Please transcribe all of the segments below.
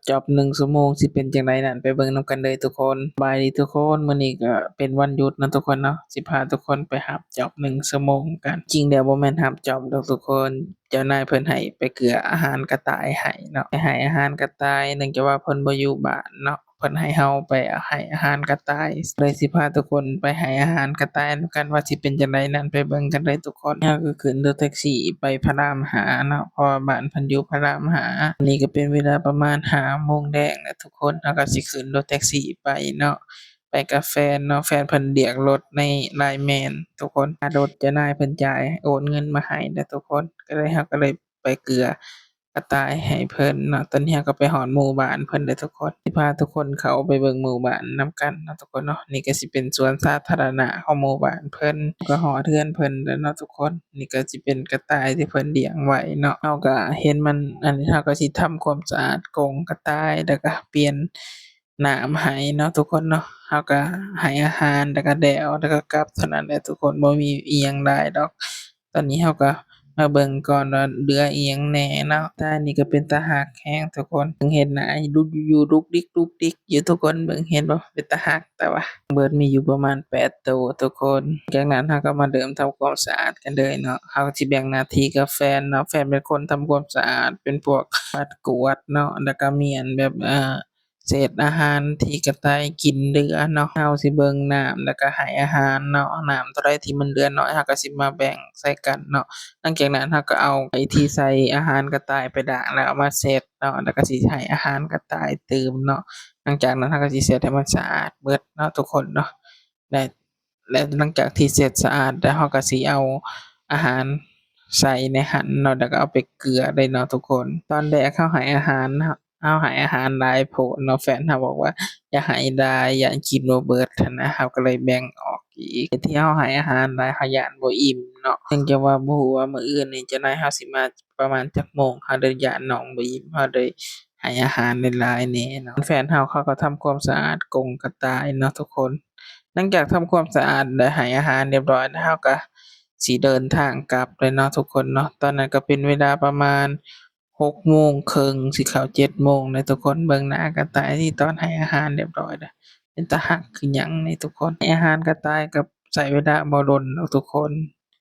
ຈອບໜຶ່ງຊົ່ວໂມງ ຊິເປັນຈັ່ງໃດນັ້ນ ໄປເບິ່ງນຳກັນເລີຍທຸກຄົນ. ສະບາຍດີທຸກຄົນ, ມື້ນີ້ກໍເປັນວັນຢຸດເນາະທຸກຄົນເນາະ, ຊິພາທຸກຄົນໄປຮັບຈອບໜຶ່ງຊົ່ວໂມງກັນ. ຈິງແລ້ວບໍ່ແມ່ນຮັບຈອບດອກທຸກຄົນ, ເຈົ້ານາຍເພິ່ນໃຫ້ໄປເກືອອາຫານກະຕ່າຍໃຫ້ເນາະ, ໄປໃຫ້ອາຫານກະຕ່າຍ ເນື່ອງຈາກວ່າເພິ່ນບໍ່ຢູ່ບ້ານເນາະ. ເພິ່ນໃຫ້ເຮົາໄປໃຫ້ອາຫານກະຕ່າຍ ເລີຍຊິພາທຸກຄົນໄປໃຫ້ອາຫານກະຕ່າຍນຳກັນ ວ່າຊິເປັນຈັ່ງໃດນັ້ນ ໄປເບິ່ງກັນເລີຍທຸກຄົນ. ເຮົາກໍຂຶ້ນລົດແທັກຊີໄປພະລາມຫ້າເນາະ, ເພາະວ່າບ້ານເພິ່ນຢູ່ພະລາມຫ້າ. ນີ້ກໍເປັນເວລາປະມານຫ້າໂມງແລງແລ້ວທຸກຄົນ, ເຮົາກໍຊິຂຶ້ນລົດແທັກຊີໄປເນາະ, ໄປກັບແຟນເນາະ. ແຟນເພິ່ນລຽກລົດໃນ LINE MAN ທຸກຄົນ, ຄ່າລົດເຈົ້ານາຍເພິ່ນຈ່າຍ ໂອນເງິນມາໃຫ້ແລ້ວທຸກຄົນ, ກໍເລີຍ ເຮົາກໍເລີຍ ໄປເກືອກະຕ່າຍໃຫ້ເພິ່ນເນາະ. ຕອນນີ້ເຮົາກໍໄປຮອດໝູ່ບ້ານເພິ່ນແລ້ວທຸກຄົນ, ຊິພາທຸກຄົນເຂົ້າໄປເບິ່ງໝູ່ບ້ານນຳກັນເນາະທຸກຄົນເນາະ. ນີ້ກໍຊິເປັນສວນສາທາລະນະຂອງໝູ່ບ້ານເພິ່ນ, ກໍຮອດເຮືອນເພິ່ນແລ້ວເນາະທຸກຄົນ. ນີ້ກໍຊິເປັນກະຕ່າຍທີ່ເພິ່ນລ້ຽງໄວ້ເນາະ, ເຮົາກໍເຫັນມັນ ອັນນີ້ເຮົາກໍຊິທຳຄວາມສະອາດກົງກະຕ່າຍ ແລ້ວກໍປ່ຽນ ນ້ຳໃຫ້ເນາະທຸກຄົນເນາະ. ເຮົາກໍໃຫ້ອາຫານ ແລ້ວກໍແລ້ວ ແລ້ວກໍກັບເທົ່ານັ້ນແຫຼະທຸກຄົນ, ບໍ່ມີອີ່ຫຍັງຫຼາຍດອກ. ຕອນນີ້ເຮົາກໍມາເບິ່ງກ່ອນວ່າເຫຼືອອີ່ຫຍັງແດ່ເນາະ. ຕາຍນີ້ກໍເປັນຕາຮັກແຮງທຸກຄົນ, ເບິ່ງເຫັນໜ້າດຸກດິກ ດຸກດິກຢູ່ທຸກຄົນ, ເບິ່ງເຫັນບໍ່ ເປັນຕາຮັກ. ແຕ່ວ່າເບິດມີຢູ່ປະມານແປດໂຕທຸກຄົນ. ຈາກນັ້ນເຮົາກໍມາເລີ່ມທຳຄວາມສະອາດກັນເລີຍເນາະ, ເຮົາກໍຊິແບ່ງໜ້າທີ່ກັບແຟນເນາະ, ແຟນເປັນຄົນທຳຄວາມສະອາດ ເປັນພວກປັດກວາດເນາະ, ແລ້ວກໍມ້ຽນແບບ ເອີ ເສດອາຫານທີ່ກະຕ່າຍກິນເຫຼືອເນາະ. ເຮົາຊິເບິ່ງນ້ຳ ແລ້ວກໍໃຫ້ອາຫານເນາະ, ນ້ຳໂຕໃດທີ່ມັນເຫຼືອໜ້ອຍ ເຮົາກໍຊິມາແບ່ງໃສ່ກັນເນາະ. ຫຼັງຈາກນັ້ນເຮົາກໍເອົາໄອ້ທີ່ໃສ່ອາຫານກະຕ່າຍໄປລ້າງ ແລ້ວເອົາມາເຊັດເນາະ, ແລ້ວກໍຊິໃຫ້ອາຫານກະຕ່າຍຕື່ມເນາະ. ຫຼັງຈາກນັ້ນເຮົາກໍຊິເຊັດໃຫ້ມັນສະອາດເບິດເນາະທຸກຄົນເນາະ, ແລະ ແລະ ຫຼັງຈາກທີ່ເຊັດສະອາດແລ້ວ ເຮົາກໍຊິເອົາອາຫານໃສ່ໃນຫັ້ນເນາະ, ແລ້ວກໍເອົາໄປເກືອເລີຍເນາະທຸກຄົນ. ຕອນແລກເຮົາໃຫ້ອາຫານ ເຮົາໃຫ້ອາຫານຫຼາຍໂພດເນາະ, ແຟນເຮົາບອກວ່າຢ່າໃຫ້ຫຼາຍ ຢ້ານກິນບໍ່ເບິດຫັ້ນນະ, ເຮົາກໍເລີຍແບ່ງອອກອີກ. ທີ່ເຮົາໃຫ້ອາຫານຫຼາຍ ເຮົາຢ້ານບໍ່ອີ່ມເນາະ, ເນື່ອງຈາກວ່າບໍ່ຮູ້ວ່າມື້ອື່ນນີ້ເຈົ້ານາຍເຮົາຊິມາປະມານຈັກໂມງ, ເຮົາເລີຍຢ້ານນ້ອງບໍ່ອີ່ມ, ເຮົາເລີຍໃຫ້ອາຫານຫຼາຍໆແດ່ເນາະ. ແຟນເຮົາເຂົາກໍທຳຄວາມສະອາດກົງກະຕ່າຍເນາະທຸກຄົນ. ຫຼັງຈາກທຳຄວາມສະອາດ ແລະ ໃຫ້ອາຫານຮຽບຮ້ອຍແລ້ວ ເຮົາກໍຊິເດີນທາງກັບເລີຍເນາະທຸກຄົນເນາະ. ຕອນນັ້ນກໍເປັນເວລາປະມານຫົກໂມງເຄິ່ງ ຊິເຂົ້າເຈັດໂມງແລ້ວທຸກຄົນ. ເບິ່ງໜ້າກະຕ່າຍທີ່ຕອນໃຫ້ອາຫານຮຽບຮ້ອຍແລ້ວ ເປັນຕາຮັກຄືຫຍັງນີ້ທຸກຄົນ. ໃຫ້ອາຫານກະຕ່າຍກໍໃຊ້ເວລາບໍ່ດົນດອກທຸກຄົນ,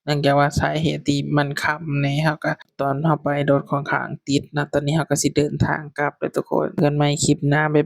ເນື່ອງຈາກວ່າສາເຫດທີ່ມັນຄ່ຳແດ່. ເຮົາກໍ ຕອນເຮົາໄປລົດຂ້ອນຂ້າງຕິດເນາະ. ຕອນນີ້ເຮົາກໍຊິເດີນທາງກັບແລ້ວທຸກຄົນ, ເຈີກັນໃໝ່ຄລິບໜ້າ ບາຍບາຍ.